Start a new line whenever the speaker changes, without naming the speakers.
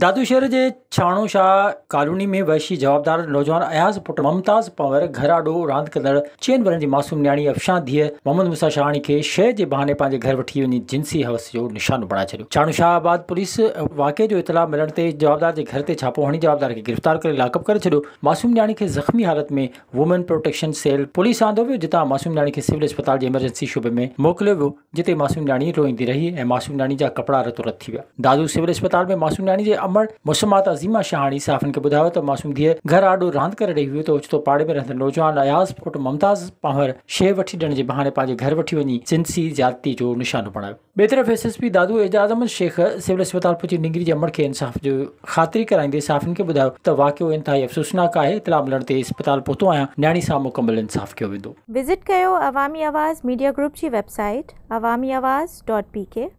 دادو شهر جي ڇاڻو شاهه ڪالوني ۾ وحشي جوابدار نوجوان اياز پٽ ممتاز پنهور گهر آڏو راند ڪندڙ چئن ورهين جي معصوم نياڻي افشان ڌيء محمد موسيٰ شاهاڻي کي شيء جي بهاني پنهنجي گهر وٺي وڃي جنسي حوس جو نشانو بڻائي ڇڏيو. ڇاڻو شاهه آباد پوليس واقعي جو اطلاع ملڻ تي جوابدار جي گهر تي ڇاپو هڻي جوابدار کي گرفتار ڪري لاڪپ ڪري ڇڏيو. معصوم نياڻي کي زخمي حالت ۾ وومين پروٽيڪشن سيل پوليس آندو ويو جتان معصوم نياڻي کي سول اسپتال جي ايمرجنسي شعبي ۾ موڪليو ويو جتي معصوم نياڻي روئيندي رهي ۽ معصوم نياڻي جا ڪپڙا رتو رت ٿي ويا. دادو سول اسپتال ۾ معصوم نياڻي جي امڙ مسمات عظيمه شاهاڻي صحافين کي ٻڌايو ته معصوم ڌيء گهر آڏو راند ڪري رهي هئي ته اوچتو پاڙي ۾ رهندڙ نوجوان اياز پٽ ممتاز پنهور شيء وٺي ڏيڻ جي بهاني پنهنجي گهر وٺي وڃي جنسي زيادتي جو نشانو بڻايو. ٻئي طرف S S P Dadu Ejaz Ahmed Shaikh civil اسپتال پهچي نينگري جي امڙ کي انصاف جي خاطري ڪرائيندي صحافين کي ٻڌايو ته واقعو انتهائي افسوسناڪ آهي، اطلاع ملڻ تي اسپتال پهتو آهيان، نياڻي سان مڪمل انصاف ڪيو ويندو.
وزٽ ڪيو عوامي آواز ميڊيا گروپ جي website Awami Awaz dot P K.